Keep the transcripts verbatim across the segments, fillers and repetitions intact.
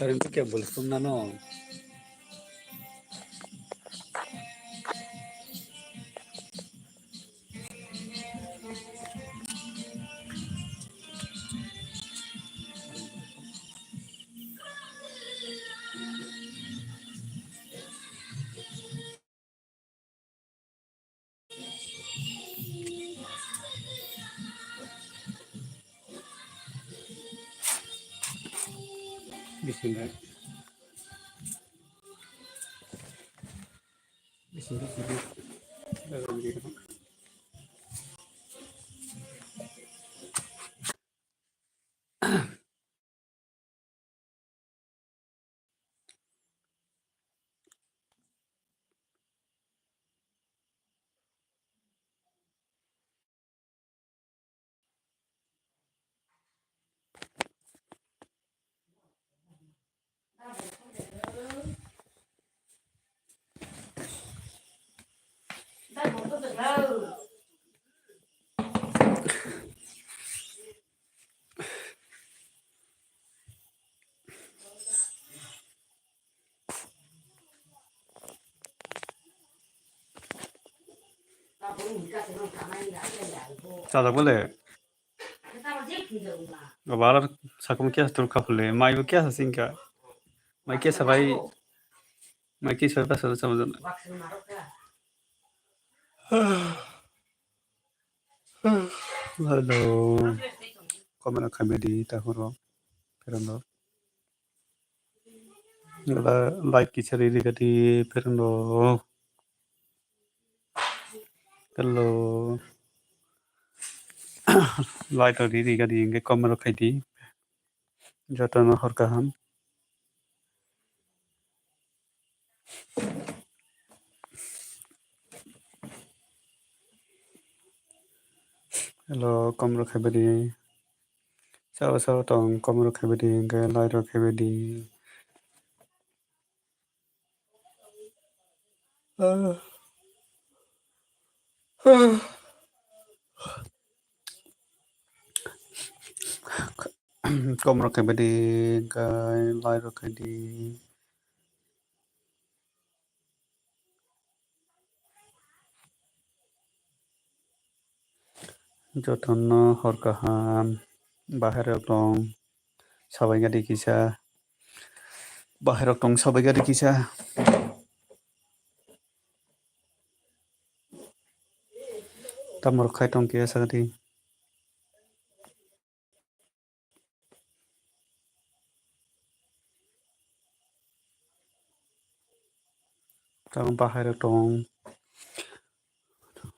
Rin ke bol sum na no. Bising bai. Bising, bising, bising. Chajak bole. Obar sakum kya tur kapule, mai bo kya singka. Mai kya sabai, mai kya sabai pasal sama jana. Hello. Comment khaimedi ta horo. Pherang do. Like kisa riri gadi pherang do. Hello. Like riri gadi hingke comment khaidi. Jotono hor kaham. Hello, comment khaibadi. Sao sao tong comment khaibadi, hingke like rok khaibadi. Comment rok khaibadi, hingke like rok khaidi. Jotono hor kaham, bahai rok tong, sabai gadi kisa, bahai rok tong, sabai gadi kisa. Tamo rok khai tong kisa sagadi. Tamo bahai rok tong.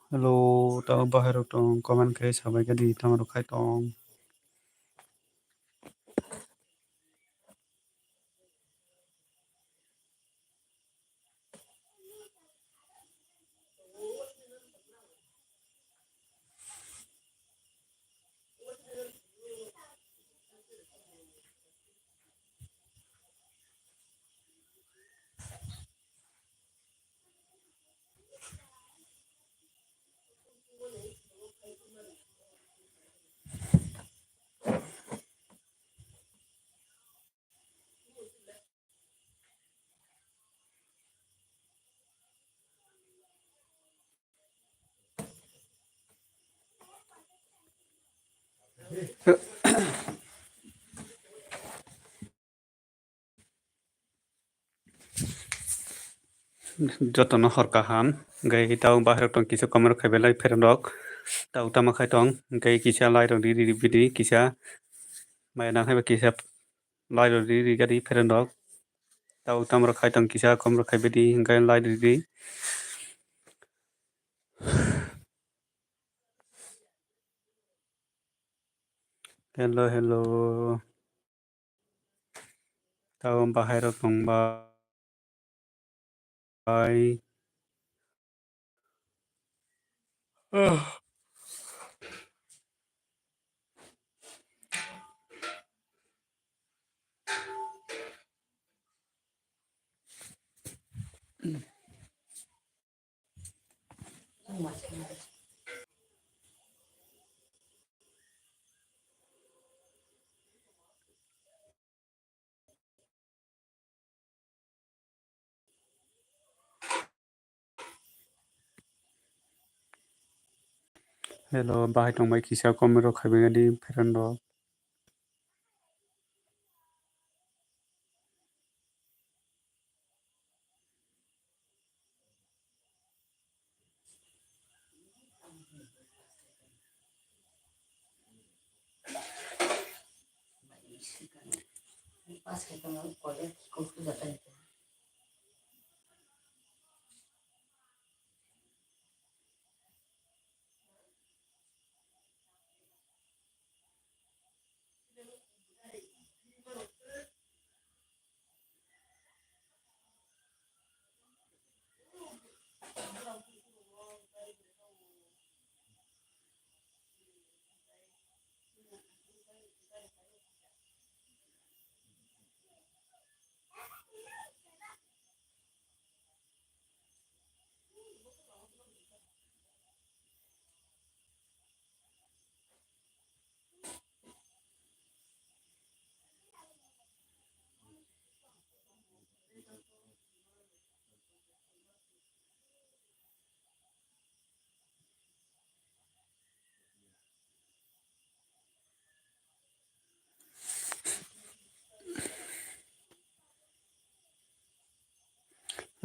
Hello, tamo bahai rok tong. Comment khe sabai khe di, tamo rok khai tong. Jotono hor kaham, hingke tamo bahai rok tong kisa comment rok khai belai pherang rok, tamo tamo khai tong, hingke kisa like rok di, di, di, di, kisa maya nang hai ba kisa. Lai rw ri ri gari pherendok. Tau tamo rok khai tong kisa kom rok khai bedi hingkai lai ri ri. Hello, hello. Tau bahai rok tong ba. Bye. Hello, bahai tongbai kisa comment rok khaibai di friend rok.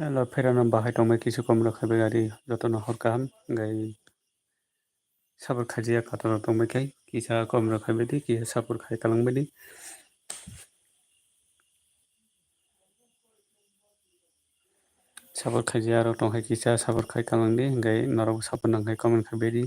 Hello, pherano bahai tongbai kisa comment rok khaibai di, jotono hor kaham, hwnkhe support khaijak katorok tongbai khai, kisa comment rok khaibai di, kisa support khai talangbai di. Support khaijak rok tongkhai kisa support khai talangdi, hwnkhe norok support nangkhai comment khaibai di.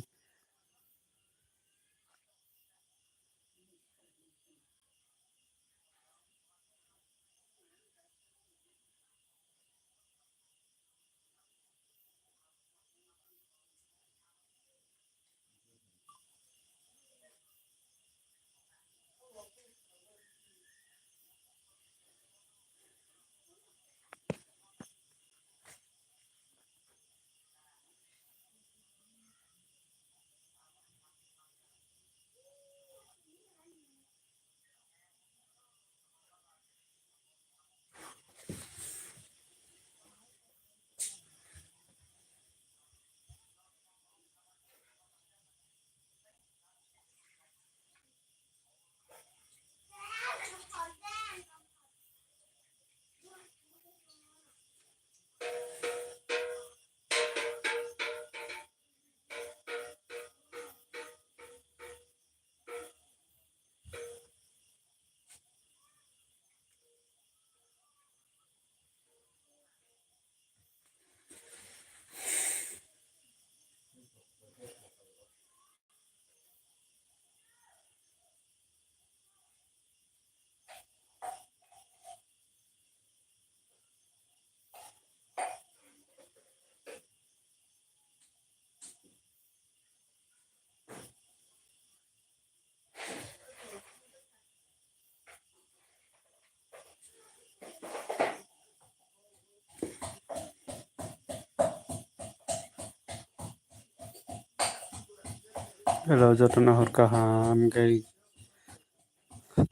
Hello, jotono hor kaham, hwnkhe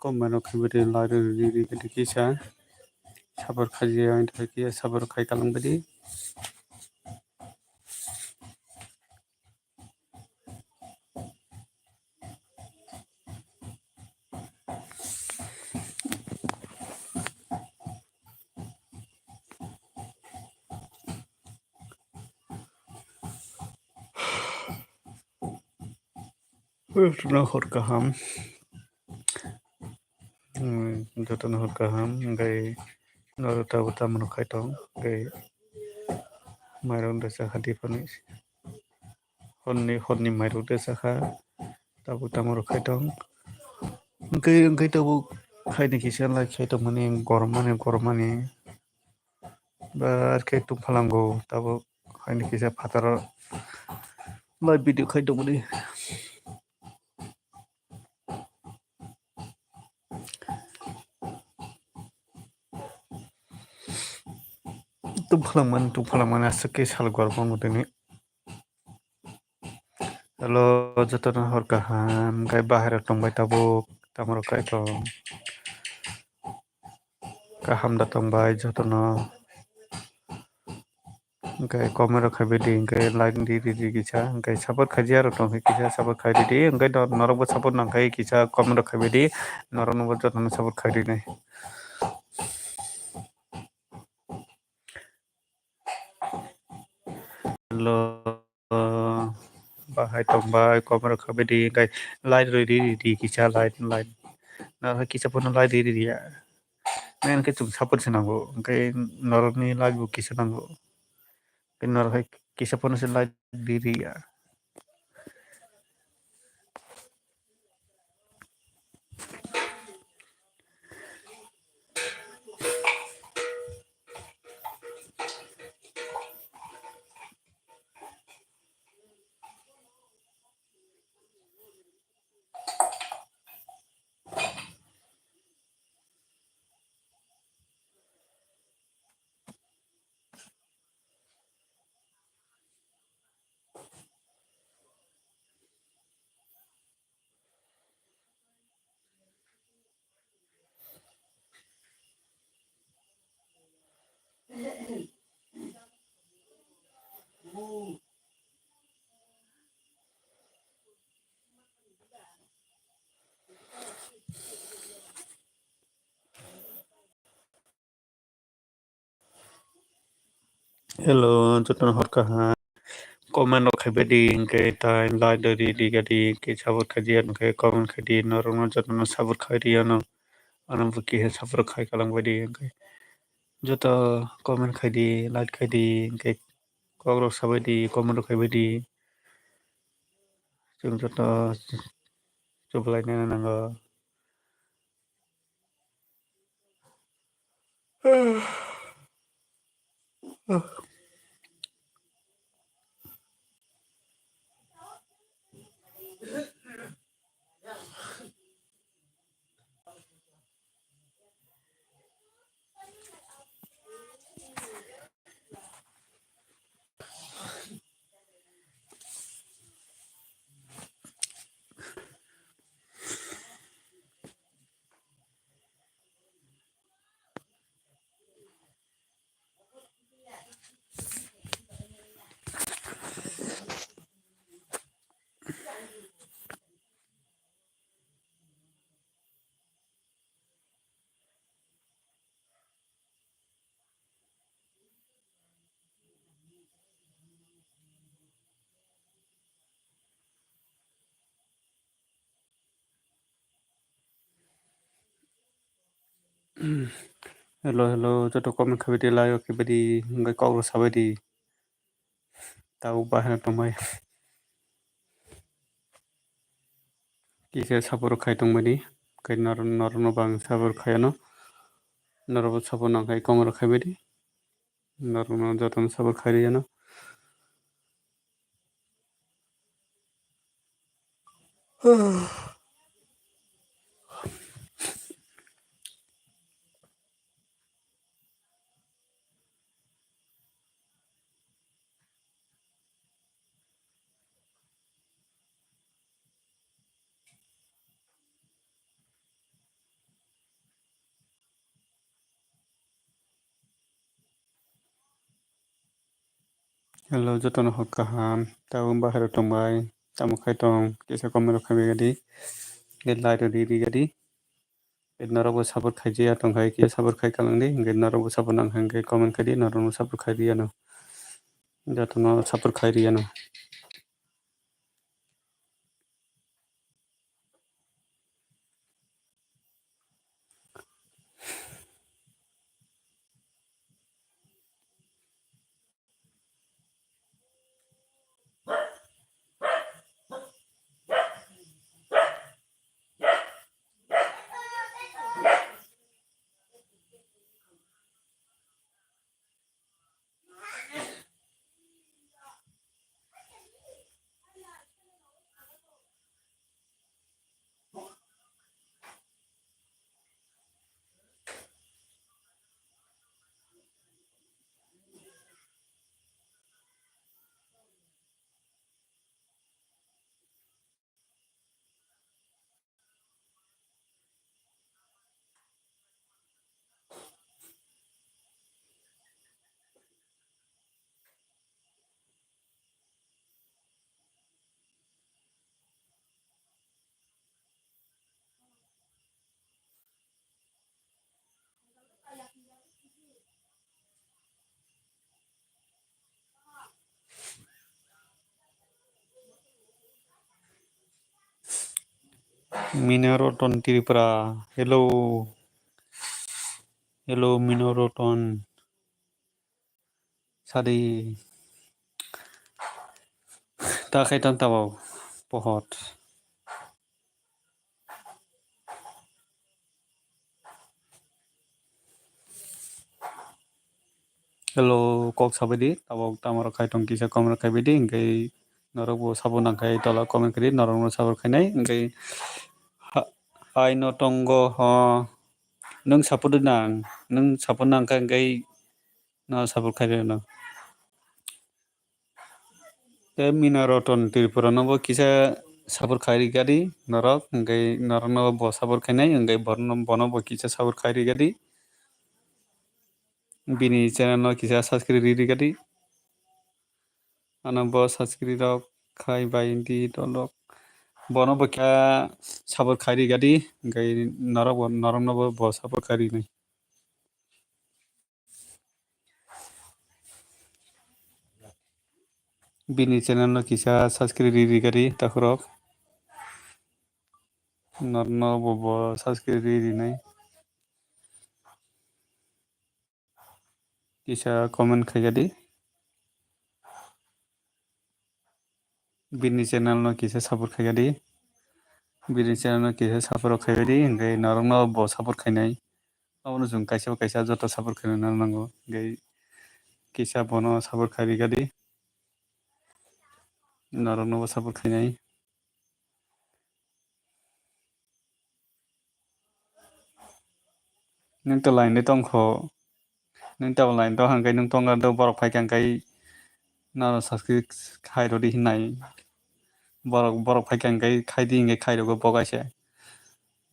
comment rok khaibai di, like rok rwdi, rwdi kisa support khaijak, ang kisa support khai talangbai di. Jotono hor kaham. Hmm, jotono hor kaham, hwnkhe norok tabuk tamo rok khai tong, hwnkhe mairok da chakha diphani, horni, horni mairok da chakha, tabuk tamo rok khai tong, hwnkhe, hwnkhe tabuk haini kisa like khai tongmani, gormani, gormani, ba khe tongphalango, tabuk haini kisa phataro live video khai tongmani. Tongphalangmani, tongphalangmani aswk khe sal gorokma tini. Hello, jotono hor kaham, hwnkhe bahai rok tongbai tabuk, tamo rok kaitor. Kaham da tongbai jotono. Hwnkhe comment rok khaibai di, hwnkhe like di, di, di kisa, hwnkhe support khaijak rok tong khe kisa support khai di, hwnkhe norok bo support nang khe kisa comment rok khaibai di, norok no bo joto no support khai rinai. Hello, bahai tong bai, comment rok khaibai di, hwnkhe like rw di, di, di kisa like, like. Norok kisa phano like di, di, di ya. Nang khe chwng support se nango, hwnkhe norokni like bo kisa nango. Hwnkhe norok hai kisa phano se like di, di ya. Hello, jotono hor kaham. Comment rok khaibai di, hwnkhe tai like rw di, di gadi, hwnkhe support khaijak, hwnkhe comment khai di, norokno jotono support khai ri ano. Ano bo khe support khai kalang bai di, hwnkhe joto comment khai di, like khai di, hwnkhe kok rok sabai di, comment rok khaibai di. Chwng joto chublai nai nango. Hello, hello, joto comment khabai di, like khabai di, hwnkhe kok rok sabai di. Tabuk bahai tongbai. Kisa support khai tongbai di. Khe nor-, norokno bo ang support khai ano. Norokbo support nang khai comment rok khaibai di. Norokno jotono support khai ri ano. Hello, jotono hor kaham. Tabuk bahai rok tongbai. Tamo khai tong? Kisa comment rok khaibai di. Like rok ri ri di. Norokbo support khaijak tong khai khe support khai kalang di. Hwnkhe norokbo support nang kha hwnkhe comment khai di. Norokno support khai ri ano. Jotono support khai ri ano. Mina Roton Tripura. Hello. Hello, Mina Roton. Sadi. Ta khai tang tabok pohor. Hello, kok sabaidi, tabok tamo rok khai tong kisa kom rok khai baidi, hingke norok bo sabo nang khai tola comment kari, norok no sabo khainai, hingke ha-, hai no tongo ho, nung sabo nang, nung sabo nang kha hingke no sabo khai rw no. Tei Mina Roton Tripura no bo kisa support khai ri gadi norok, hingke norok no bo support khainai, hingke borno, bono bo kisa support khai ri gadi. Bini channel no kisa subscribe ri ri gadi. Ano bo subscribe rok khai bai di dolok. Bono bo kisa support khai ri gadi, hingke norok bo, norok no bo, bo support khai ri nai. Bini channel no kisa subscribe ri ri gadi takhurok. Norno bo, bo subscribe ri ri nai. Kisa comment khai gadi. Bini channel no kisa support khai gadi. Bini channel no kisa support khai gadi, hingke norok no bo support khainai. Abono chwng kaisa bo kaisa joto support khaina nango. Hingke kisa bono support khai ri gadi. Norok no bo support khainai. Nung to line de tong kho. Nung to line to hangkai nung tong do borok phai kha hangkai naro subscribe khai rodi hinai. Borok, borok phai kha hangkai khai di hingke khai rogo bo kaisa.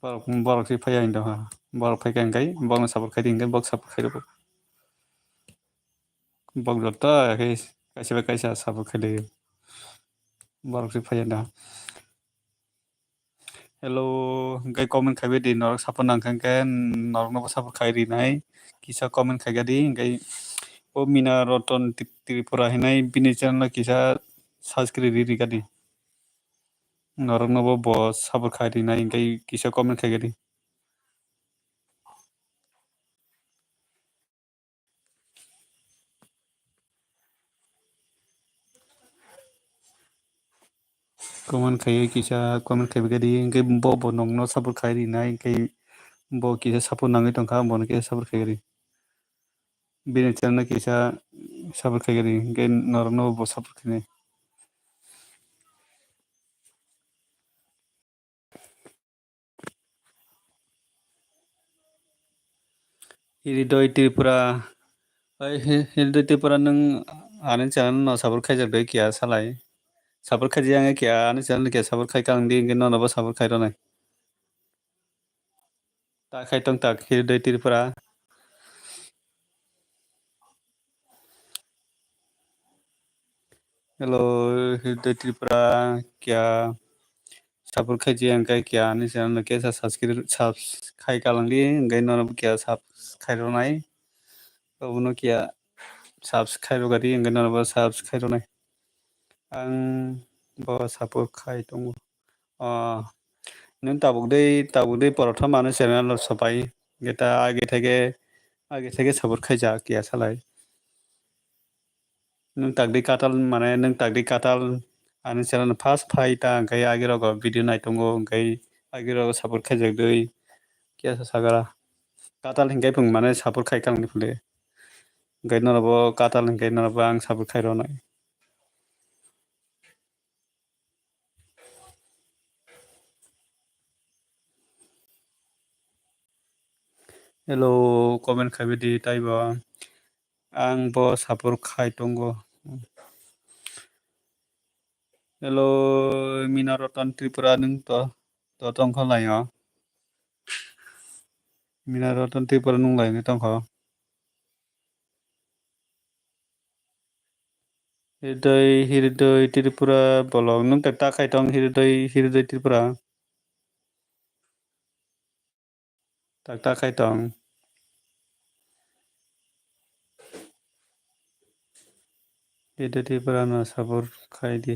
Borok, borok si phai ya hindo ha. Borok phai kha hangkai bokno support khai di hingke bok support khai rogo. Bok joto khe kaisa bai kaisa support khai di. Borok si phai ya da. Hello, hingke comment khai bai di, norok support nang kha hingke norok no bo support khai ri nai, kisa comment khai gadi, hingke o Mina Roton Tri-, Tripura hinai bini channel no kisa subscribe ri ri gadi. Norok no bo, bo support khai ri nai, hingke kisa comment khai gadi. Comment khai kisa comment khai bagadi hingke bo bo nongno support khai rinai hingke bo kisa support nangwi tongkha bono kisa support khai ri bini channel kisa support khai ri hingke norokno bo support khainai. Hiridoy Tripura. Oi, Hi-, Hiridoy Tripura, nwng ani channel no support khaijak de kiya salai? Support khaijak ya wngkha kiya, ani channel no kiya support khai kang di, hingke nono bo support khai rwnai. Ta khai tong tak, Hiridoy Tripura. Hello, Hiridoy Tripura, kiya support khai di, hingke kiya ani channel no kisa subscribe, subs khai kalang di, hingke nono bo kiya subs khai rwnai. Obono kiya subs khai rwgadi, hingke nono bo subs khai rwnai. Ang bo support khai tongo. Ah, nwng tabuk dei, tabuk dei porotha mano channel no sopai. Hingke ta age theke, age theke support khaijak kiya salai. Nwng takdi katal, mane nwng takdi katal ani channel no first phai ta, hingke age rogo video nai tongo, hingke age rogo support khaijak dei kiya sa sagara. Katal hingke phung mane support khai kang ni phule. Hingke nono bo katal hingke nono bo ang support khai rwnai. Hello, comment khaibidi taibo. Ang bo support khai tongo. Hello, Mina Roton Tripura, nwng to, to tongkha lai o. Mina Roton Tripura nwng lai ni tongkha. Hiridoy, Hiridoy Tripura bolong. Nwng tak ta khai tong Hiridoy, Hiridoy Tripura. Tak ta khai tong. Hiridoy Tripura no support khai di.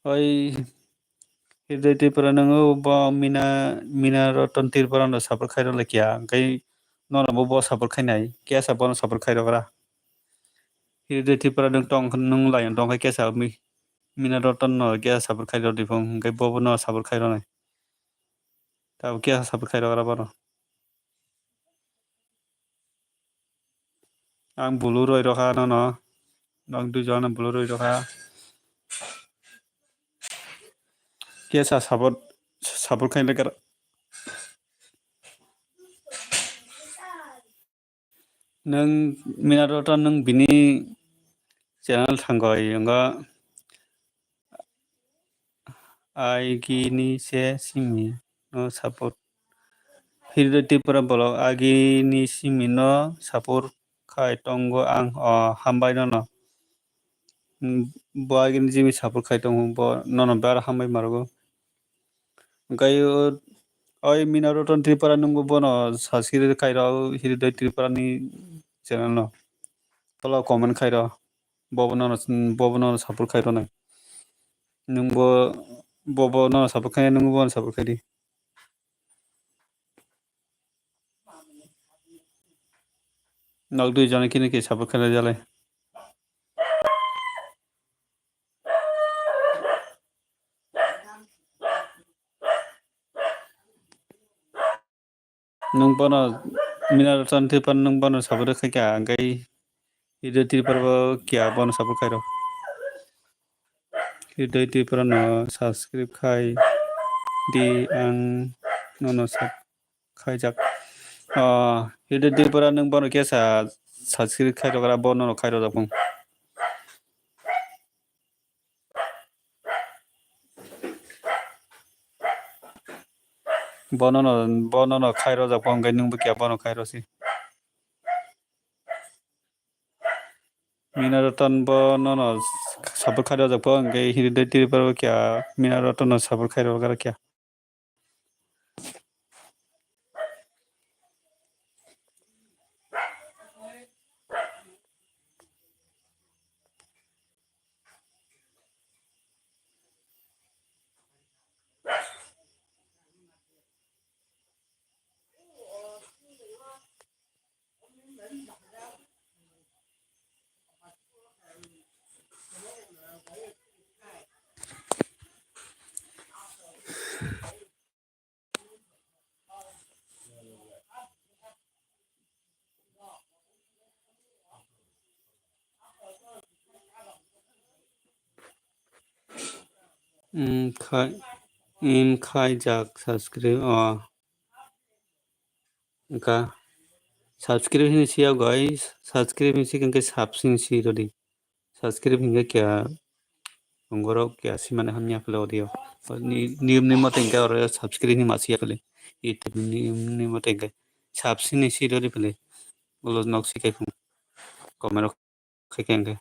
Oi, Hridoy Tripura nwngo bo Mina, Mina Ratan Tripura no support khairok le kiya, hwnkhe nono bo, bo support khainai, kesa bono support khairok ra. Hridoy Tripura nwng tong, nwng lion tong khe kesa mi-, Mina Ratan no kesa support khairok di phung, hwnkhe bo bono support khairok nai. Tabuk kesa support khairok ra bono. Ang bulu roi rokha nono. Nok dui jona bulu roi rokha. Kesa support, support khaina kar. Nwng Mina Ratan nwng bini channel thangoi wngkha. Agini se simi no support. Hridoy Tripura bolok agini simi no support khai tongo ang, o, hambai nono. Bo agini jimi support khai tongo, bo nono bera hambai marogo. Hwnkhe o, oi Mina Ratan Tripura nwngbo bono subscribe khairo, Hridoy Tripura ni channel no. Tola comment khairo, bobo nono, bobo nono support khairo nai. Nwngbo, bobo nono support khai, nwngbo bono support khai di. Nok dui jona kini ke support khai jalai. Nwng bono Mina Ratan Tripura nwng bono support khai kha, hwnkhe Hridoy Tripura bo kiya bono support khairo. Hridoy Tripura no subscribe khai di, ang nono sub-, khaijak. Ah, Hridoy Tripura nwng bono kesa subscribe khairok ra, bo nono khairok jak phung. Bono no, bono no khairo jak phung, hwnkhe nwng bo kiya bono khairo si. Mina Ratan bo nono support khairo jak phung, hwnkhe Hridoy Tripura bo kiya Mina Ratan no support khairo jak kiya. Wng khai, wng khaijak subscribe o. Wngkha subscribe hinwi siya guys, subscribe hinwi sikha hwnkhe subscribe hinwi si rwdi. Subscribe hinkhe kya tongo rok kya simani hamya phale audio. Ni, niyom ni mote hinkhe oro subscribe hinwi ma siya phale. YouTube ni niyom ni mote hinkhe subscribe hinwi si rwdi phale. Ulo nok si khai phung. Comment rok khai khe hinkhe.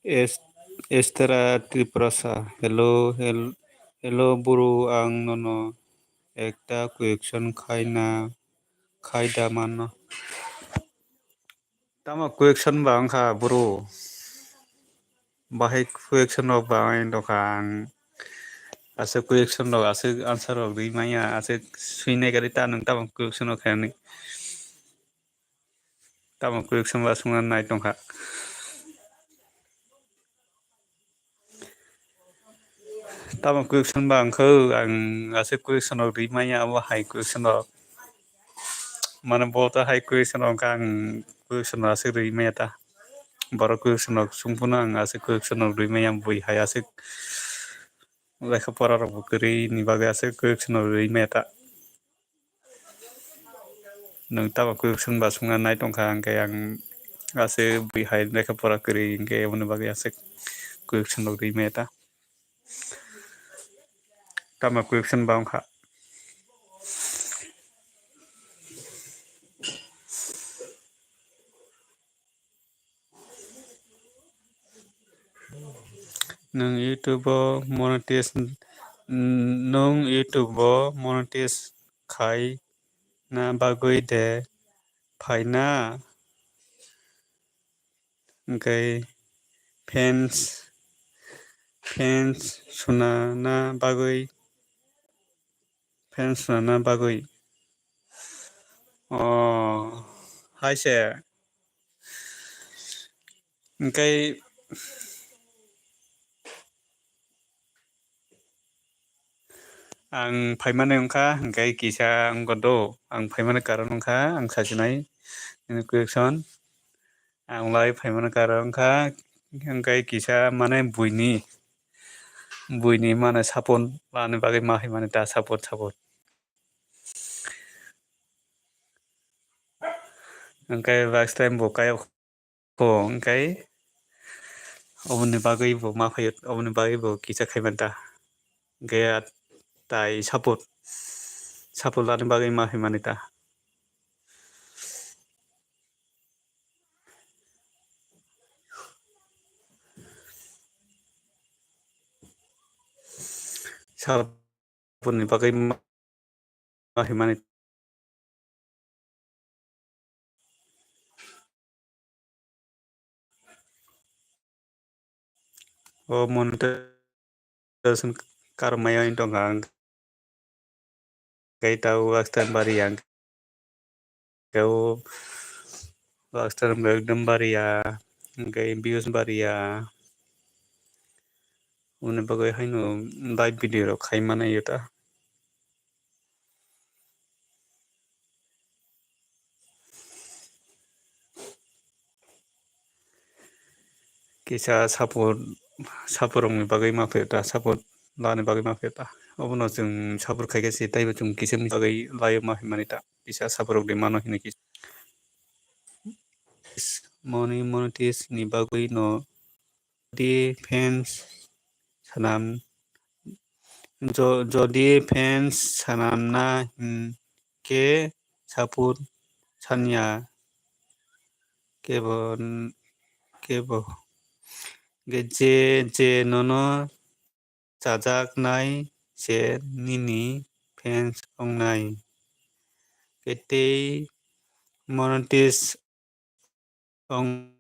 Es-, Estera Triprasa, hello, hel-, hello, bro, ang nono ekta question khaina, khaida mano. Tamo question ba wngkha, bro? Bahai question rok ba wngkha, ang aswk question rok, aswk answer rok ri manya, aswk swinai gari ta nwng tamo question rok khainani. Tamo question ba swngna nai tongkha. Tamo question ba wngkha, ang aswk question rok rwi manya, abo hai question rok. Mane bo ta hai question rok wngkha, ang question rok aswk rwi manya ta. Borok question rok sung phano ang aswk question rok rwi manya, bui hai aswk lekha pora rok bo kwrwi ni bagwi aswk question rok rwi manya ta. Nwng tamo question ba sungna nai tongkha, hwnkhe ang aswk bui hai lekha pora kwrwi, hwnkhe aboni bagwi aswk question rok rwi manya ta. Tamo question ba wngkha. Nwng YouTube o monetize, nwng YouTube o monetize khai na bagwi de phaina? Hwnkhe fans, fans swnana bagwi, fans swnana bagwi. O, hai se. Hwnkhe ang phaimani wngkha, hwnkhe kisa wngkha do, ang phaimani karon wngkha, ang sachinai nini question. Ang lai phaimani karon wngkha, hwnkhe kisa mane buini, buini mane support lani bagwi ma phaimani ta, support, support. Hwnkhe last time bo kayok kho, hwnkhe oboni bagwi bo ma phaio, oboni bagwi bo kisa khaimani ta. Hwnkhe tai support, support lani bagwi ma phaimani ta. Sal boni bagwi ma, ma himani. O monetization karmaya wng tongkha ang. Kei ta o last time bari ang. Kei o last time ekdom bari ya. Kei views bari ya. Uni bagwi haino live video rok khai mano yo ta. Kisa support, support rokni bagwi ma phaio ta, support lani bagwi ma phaio ta. Obono chwng support khaikhe se taibo chwng kisa bagwi laio ma himani ta. Kisa support rokni mano hino kisa. Money monetize ni bagwi no jodi fans swnam, jo-, jodi fans swnamna hinkhe support sanya kebo, kebo. Je, je nono chajaknai se nini fans wngnai. Khe tei monetize ong,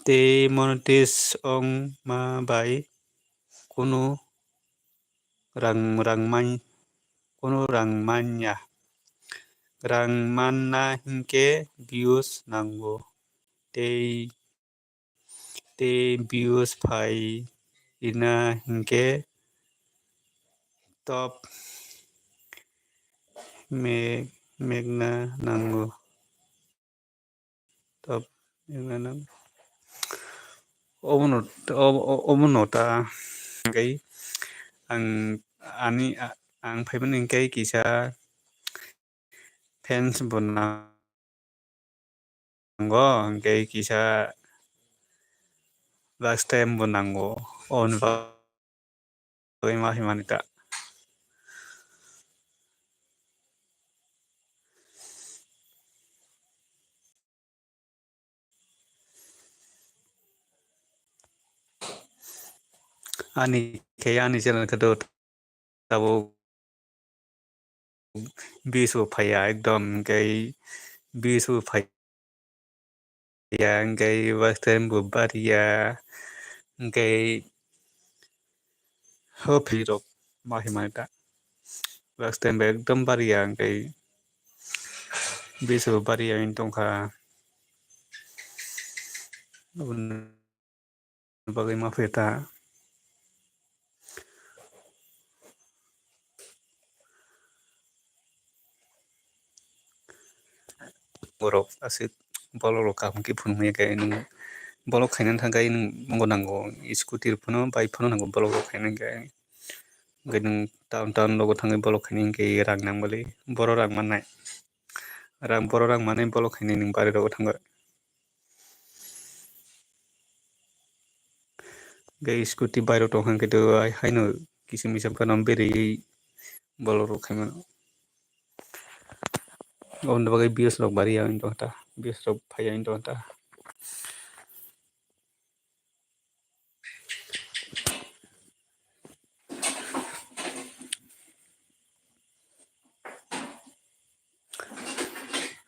tei monetize ongma bai kunu rang, rang man, kunu rang manya. Rang manna hinkhe views nango. Tei tei views phai rina hinkhe top me-, mekna nango. Top mekna nango. Obono, o-, o-, obono ta hwnkhe ang ani, a-, ang phaimani hinkhe kisa fans bo nango, hwnkhe kisa last time bo nango, oboni bagwi ma himani ta. Ani khe ani channel khe do tabuk views bo phaiya ekdom, hwnkhe views bo phaiya, hwnkhe watch time bo bariya, hwnkhe ho free rok ma himani ta. Watch time bo ekdom bariya, hwnkhe views bo bariya wng tongkha. Aboni bagwi ma phaio ta. borok aswk bolok rok kaham khe phunukmaya khe nwng bolok khainani thangkhe nwng mongo nango, scooty rok phano bike phano nango bolok rok khainani khe. Hwnkhe nwng town town rogo thangwi bolok khainai hwnkhe rang nang bali, borok rang mannai. Rang, borok rang manwi bolok khainai nwng bari rogo thangwi. Hwnkhe scooty bike rok tong kha hwnkhe to ai haino kisu misu phano berwi bolok rok khaimano. Oboni bagwi views rok bari ya wng tong kha ta, views rok phai ya wng tong kha ta.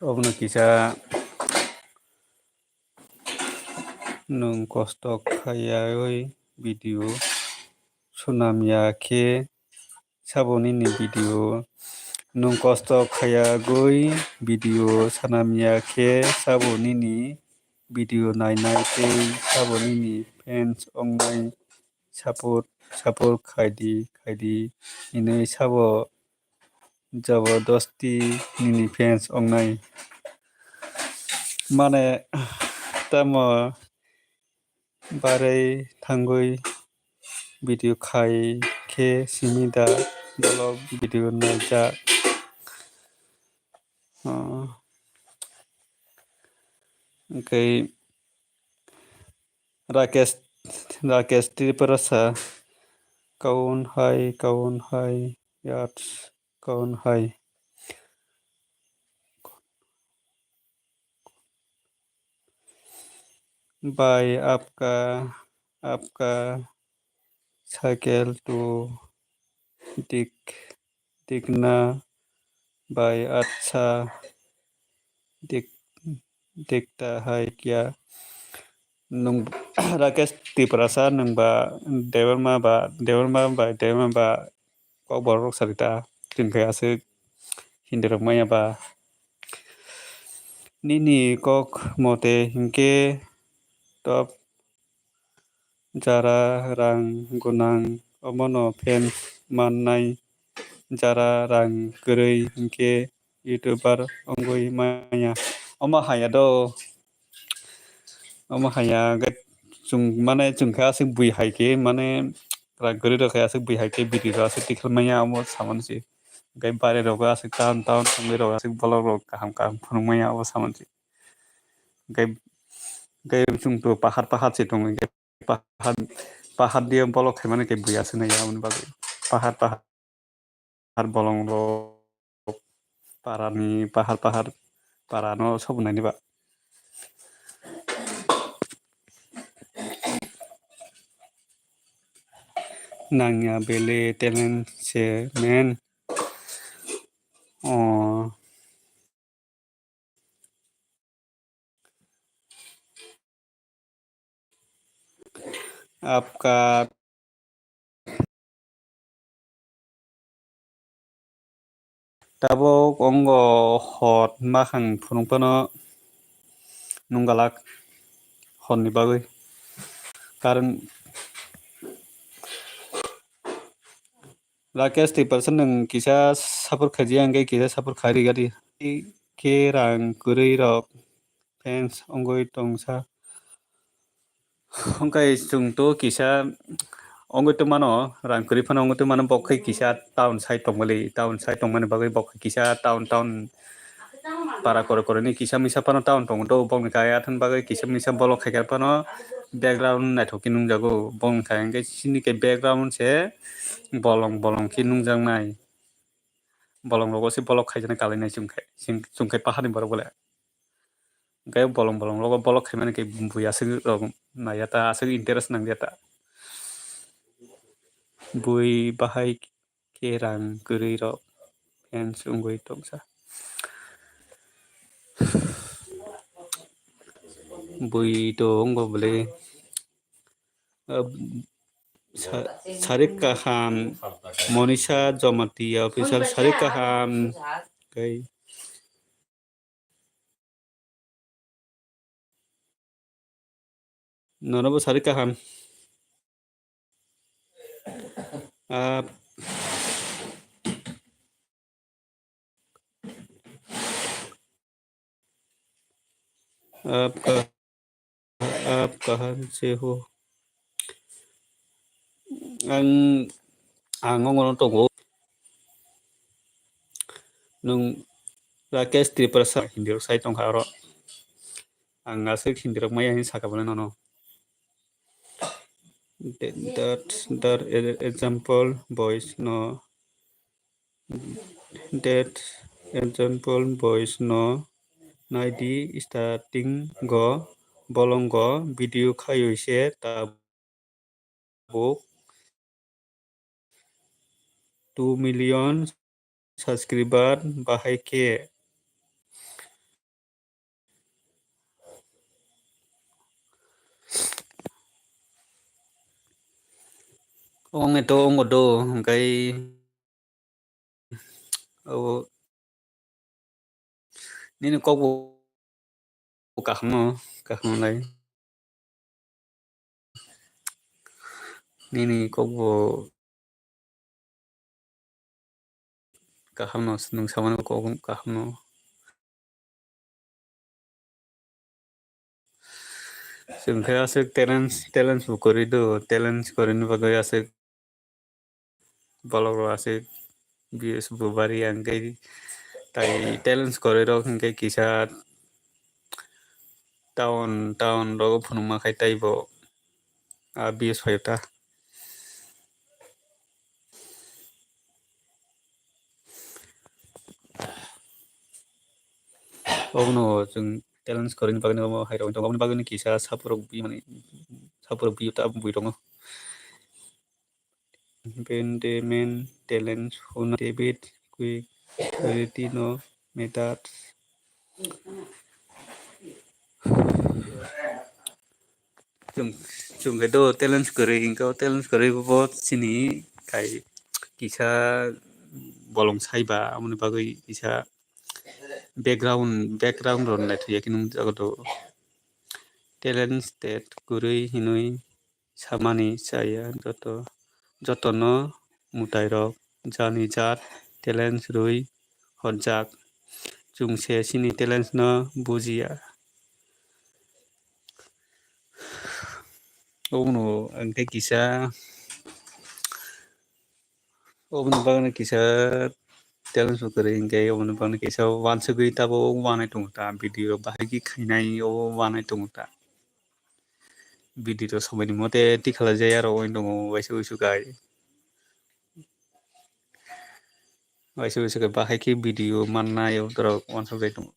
Obono kisa nwng kosto khaiyaui video swnam ya khe sabo nini video. Nwng kosto khaiyaui video swnam ya khe sabo nini video nainai tei sabo nini fans wngnai. Support, support khaidi, khaidi hinwi sabo jabodosti nini fans wngnai. Mane tamo barwi thangwi video khai khe simi da bolok video naijak. Ah, hwnkhe Rakesh, Rakesh Tripurasa, kaun hai, kaun hai, yat, kaun hai. Bhai, apka, apka cycle to dik, dikna, bhai, acha, dik, dikta hai kya. Nwng Rakesh Tiprasa, nwng ba Debbarma ba, Debbarma ba, Debbarma ba, kokborok rok sari ta, chwng khe aswk Hindi rok manya ba. Nini kok mote hinkhe top jara rang gwnang omono fans mannai, jara rang kwrwi hinkhe YouTuber wngwi manya. Omo haya do. Omo haya hwnkhe chwng mane chwng khe aswk bui hai khe mane rang kwrwi rok khe aswk bui hai khe bidi rok aswk tikhel manya omo samani se. Hwnkhe bare rok aswk town town thangwi rok aswk bolok rok kaham kaham phunuk manya omo samani se. Hwnkhe, hwnkhe chwng to pahar pahar se tongo hwnkhe pahar pahar diye bolok khaimani khe bui aswk nai ya aboni bagwi pahar pahar. Pahar bolong rok parani pahar pahar para no sobo nai ba. Nangya bele talent se men. Oh. Apka tabuk ongo hot makhang phunuk phano nunggalak horni bagwi. Karon Rakesh Tiprasa nwng kisa support khaijak hwnkhe kisa support khai rwgadi. Khe rang kwrwi rok fans wngwi tongsa. Hwnkhe chwng to kisa wngwi tongmano, rang kwrwi phano wngwi tongmano, bok khe kisa town side tongmani, town side tongmani bagwi bok khe kisa town, town para kore kore ni kisa misa phano town tongo do, bokni kaya thang bagwi kisa misa bolok khaikhe phano background naithok khe nungjago. Bokni kaya hwnkhe chini khe background se bolong bolong khe nungjaknai. Bolong rogo se bolok khaijaknai kalainai chwng khe, chwng khe paharni borok bole. Hwnkhe bolong bolong rogo bolok khaimani khe bui aswk rok naiya ta aswk interest nangya ta. Bui bahai khe rang kwrwi rok fans wngwi tongsa. Bui to wngbo bwle. Ah, sa-, Sarik Kaham, Monisha Jamatia official, Sarik Kaham. Kei. Nono bo sari kaham. Ah, Aap ka, aap kahan se ho? Ang, ang ongno tongo. Nwng Rakesh Tripura sa Hindi rok sai tongkha oro. Ang aswk Hindi rok maya hin saka bole nono. That, that, that example boys no. That example boys no. Naidi starting go bolong go video khayoi se ta buk two million subscriber bahai khe. Ong eto ong do hingkai. Abo nini kok bo kaham no, kaham lai. Nini kok bo kaham no, nwng samani kok kaham no. Chwng khe aswk talents, talents bo kwrwi do, talents kwrwini bagwi aswk. Bolok rok aswk views bo bari ya, hwnkhe tai talents kwrwi rok hwnkhe kisa town, town rogo phunukma khai taibo a views phaio ta. Obono chwng talents kwrwini bagwi omo hai rok, oboni bagwi kisa support rok, mane support rok ta bui tongo. Benjamin talents huna David quick reality no matters. Chwng, chwng khe do talents kwrwi, hwnkhe o talents kwrwi bo chini kai kisa bolong saiba, aboni bagwi kisa background, background rok naithoya khe nukjago do. Talents tet kwrwi hinwi samani chaya joto, jotono mwtairok jani jat talents rwi hotjak. Chwng se chini talents no bujiya. Obono hwnkhe kisa, oboni bagwi kisa talents bo kwrwi hwnkhe oboni bagwi kisa uansugwi tabuk uanai tongo ta, video rok bahai khe khainai o uanai tongo ta. Video rok somoi ni mote tikhala jaya rok oi tongo waisa waisa kai. Waisa waisa kai bahai khe video mannai o borok uansuk jai tongo.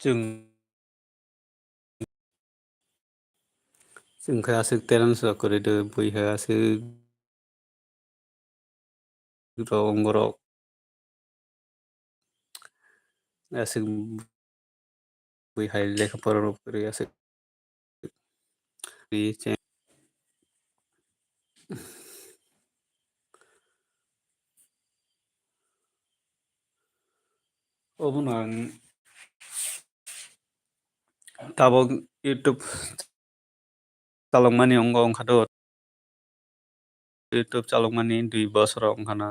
Chwng, chwng khe aswk talents rok kwrwi do, bui hai aswk rok, borok aswk bui hai lekha pora rok kwrwi aswk. Obono ang tabuk YouTube chalokmani wngkha do, YouTube chalokmani dui bosor wngkha na,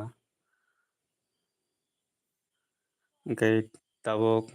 hwnkhe tabuk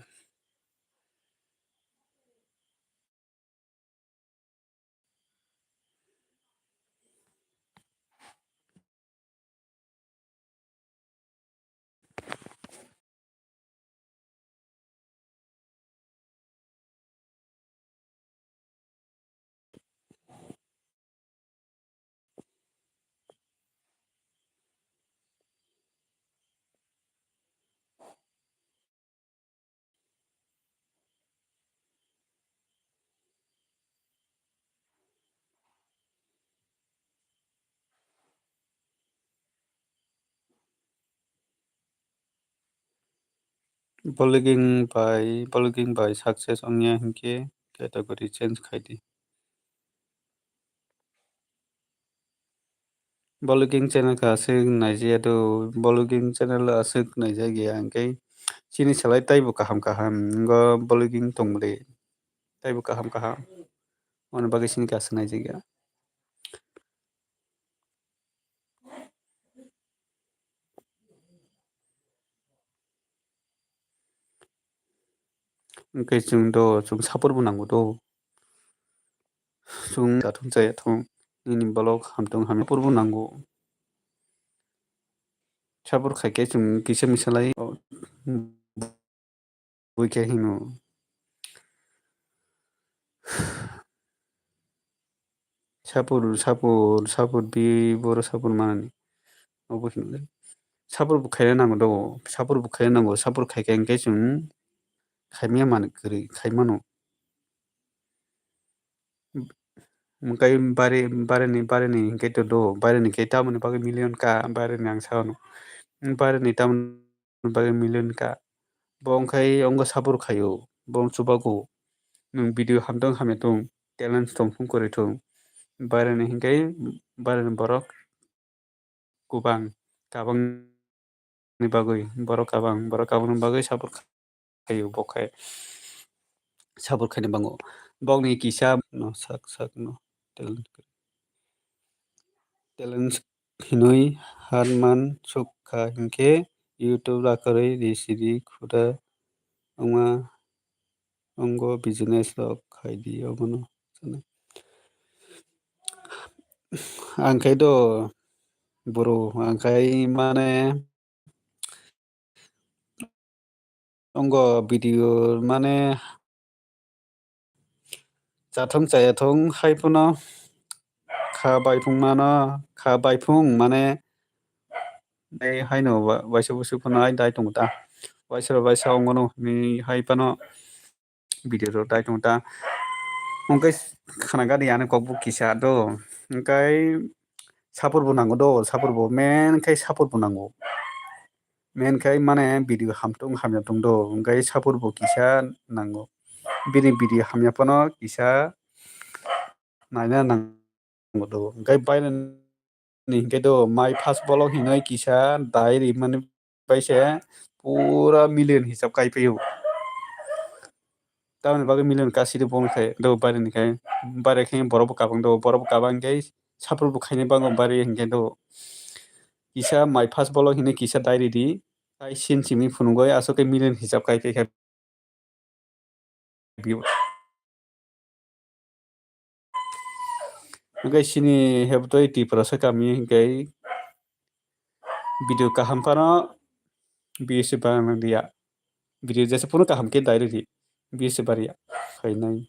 Vlogging bai, vlogging bai success wngya hinkhe category change khai di. Vlogging channel khe aswk naijaya do, vlogging channel aswk naijak ya, hinkhe Chini salai taibo kaham kaham, ngo vlogging tongmani taibo kaham kaham. Oni bagwi chini kaisa naijak ya. Hwnkhe chwng do, chwng support bo nango do. Chwng chathung chaya thung, nini vlog hamtwng hamya purbo nango. Support khaikhe chwng kisa misa lai, buikhe hino. Support, support, support bi boro support manani. Obo hino le. Support bo khaina nango do, support bo khaina nango, support khaikhe hwnkhe chwng khaimya manwi kwrwi khaimano. Hwnkhe bare, bareni, bareni hwnkhe to do, bareni khe tamoni bagwi million ka, bareni ang sao no. Bareni tamoni bagwi million ka. Bo wngkhai ongo support khaio, bo chubago. Nwng video hamtwng hamya thung, talents tongthung kwrwi thung. Bareni hwnkhe bareni borok kubang, kabangni bagwi, borok kabang, borok kabangni bagwi support khaio, bo khai support khaina bango. Bokni kisa no sak sak no talent, talent hinwi harman sukha hinkhe YouTube rakarwi risidi khuda wngma. Ongo business rok khaidi obono. Ang khe do bro, ang khai mane ongo video mane chathung chayathung hai phano kha bai phung mano, kha bai phung mane dai haino wa-, waisa busu phano ai dai tongo ta. Waisa rok waisa ongono hinwi hai phano video rok dai tongo ta. Hwnkhe khana gari ani kok bo kisa do. Hwnkhe support bo nango do, support bo main khe support bo nango. Main khe mane video hamtung hamya tong do, hwnkhe support bo kisa nango. Bini video hamya phano kisa naina nang do. Hwnkhe baireni hwnkhe do mai first vlog hinwi kisa dai rimani bai se pura million hisab kai phaio. Tamoni bagwi million kasi de boni khai do baireni khai. Baire khe borok bo kabang do, borok bo kabang khe support bo khaini bango baire hinkhe do. Kisa mai first vlog hinwi kisa dai ridi. Tai sin simi phunugwi aswk khe million hisab kai khe views. Hwnkhe chini hebtwi Tiprasa kami hwnkhe video kaham phano views se barang liya. Video jesa phano kaham khe dai ridi. Views se barya. Khainai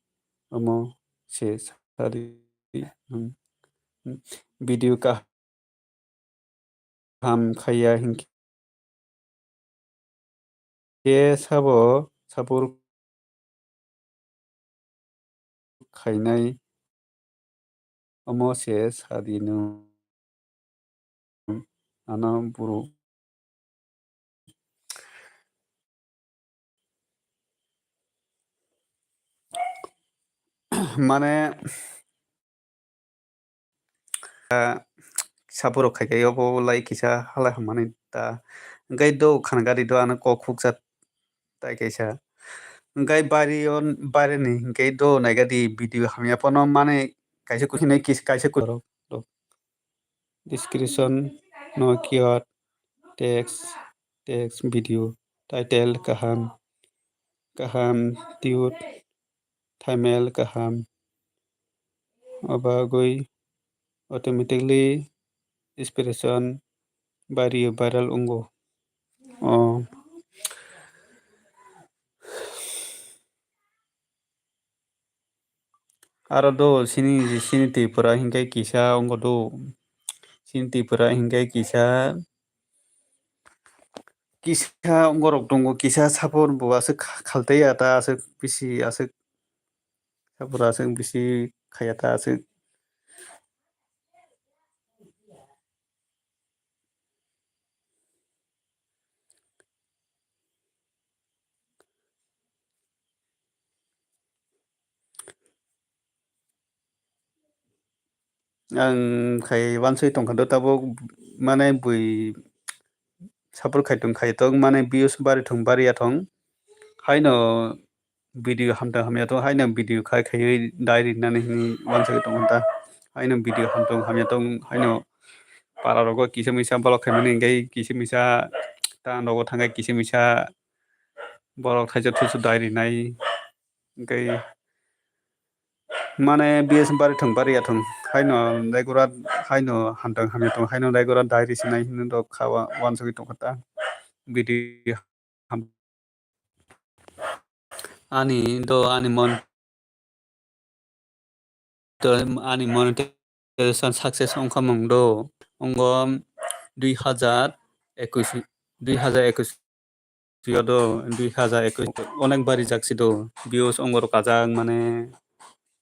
omo se sadi. Hmm. Video kaham ham khaiya hinkhe sabo support khainai omo se sadi nwng ano buru. Mane, ah, saborok khai khai obo lai kisa halai hamani ta. Hwnkhe do khana gari do ano kok khuksa tai kaisa. Hwnkhe bari o, bari ni hwnkhe do naigadi video hamya phano mane kaisa kuchini kis-, kaisa ku-, description no keyword, text, text, video, title kaham, kaham, tune, thumbnail kaham. Obagwi automatically inspiration viral, viral wngo. O. Aro do sini, sini Tripura hinkhe kisa wngo do. Sini Tripura hinkhe kisa, kisa wngo rok tongo, kisa saphur bo aswk kha-, khaltai ya ta aswk bisi aswk saphur aswk bisi khaiya ta aswk. Ang khai wansoi tongkha do tabuk, mane bui support khai tong khai tong mane views bari thong bari ya thong. Haino video hamtang hamya tong, haino video khai khaiwi dai rinani hini wansugwi tongkha ta. Haino video hamtang hamya tong, haino para rogo kisa misa block khaimani hingkai kisa misa ta nogo thangkhe kisa misa borok thaisa thusu dai rinai. Hingkai mane views bari thong bari ya thong, haino daigura haino hamtang hamya tong, haino daigura dai risinai hino rok kha wa-, wansugwi tongkha ta. Video Ani do ani mon to ani monetization success wngkha mung do, ongo dui hazar ekwis, dui hazar ekwis yo do, dui hazar ekwis onek bari jak si do, views ongo rok kajak mane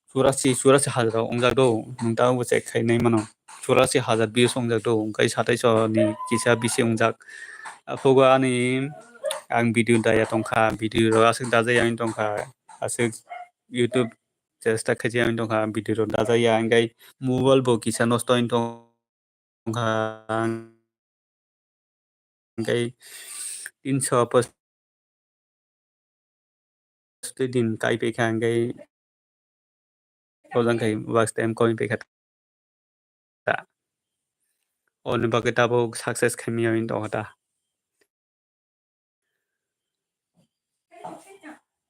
churasi, churasi hazar rok wngjak do, nwng tabukbo check khai nai mano. Churasi hazar views wngjak do, hwnkhe satai soni kisa bisi wngjak. Aphugo ani ang video daya tongkha, video rok aswk dajaya wng tongkha, aswk YouTube chesta khaijaya wng tongkha, video rok dajaya, hwnkhe mobile bo kisa nosto wng tong. Hwnkha hwnkhe tinso postwi din kai paikha hwnkhe hojang khai watch time koi paikha ta. Oni bagwi tabuk success khaimya wng tongkha ta.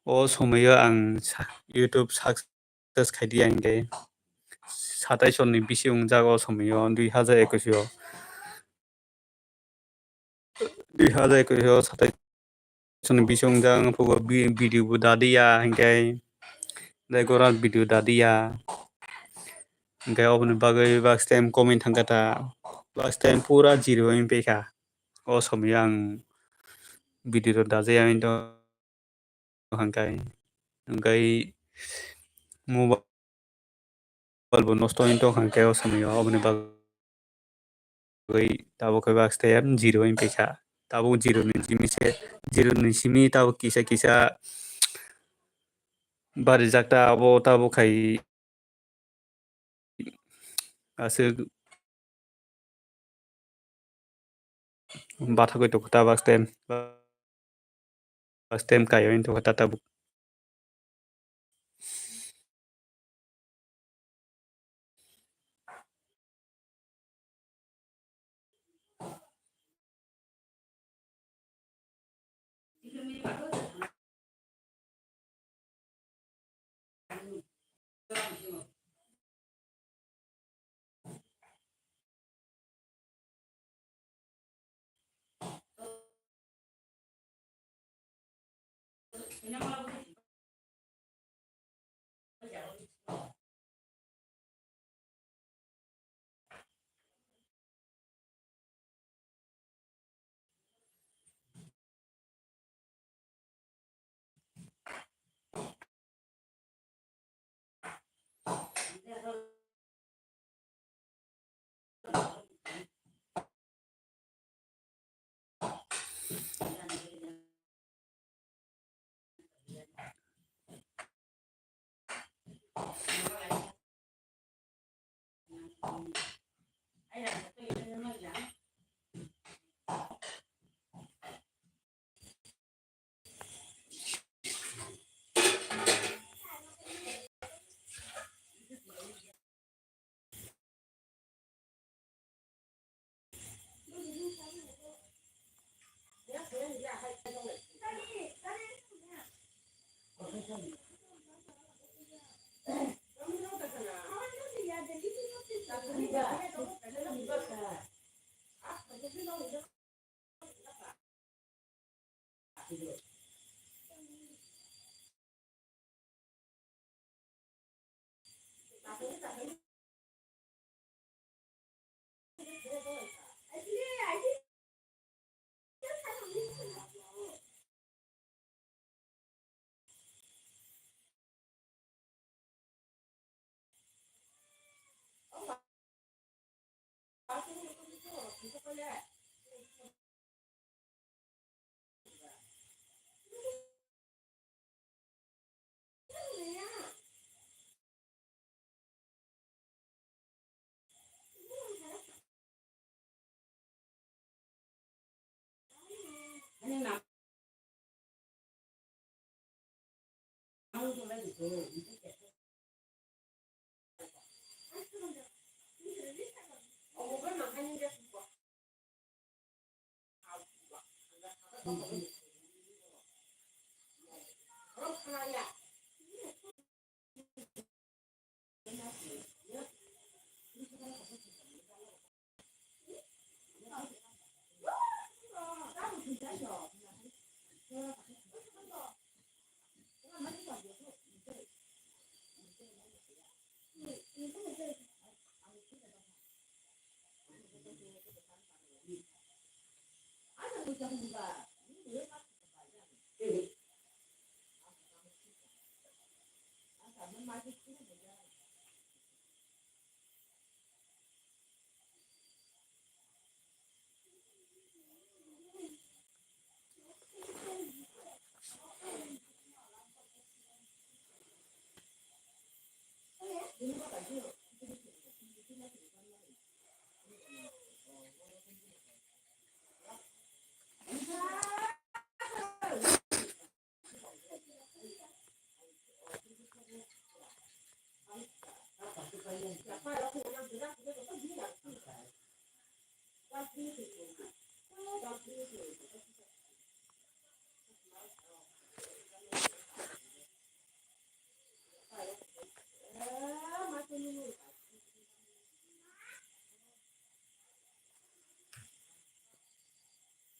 O somoyo ang sa-, YouTube success khai di ang khe satais ni bisi wngjak o somoyo dui hazar ekwis o. Dui hazar ekwis o satais ni bisi wngjak, ang phugo bi-, video bo dadiya hwnkhe, tei gora video dadiya. Hwnkhe oboni bagwi watch time komwi thangkha ta, watch time pura zero wng paikha. O somoyo ang video rok dajaya wng tong hwnkhe, hwnkhe mobile bo nosto wng tong hwnkhe o somoyo oboni bagwi tabuk khe watch time zero wng paikha. Tabuk zero ni simi se, zero ni simi tabuk kisa kisa barijak ta abo tabuk khai aswk bathagwi tongkha ta watch time, watch time kaiwi tongkha ta tabuk.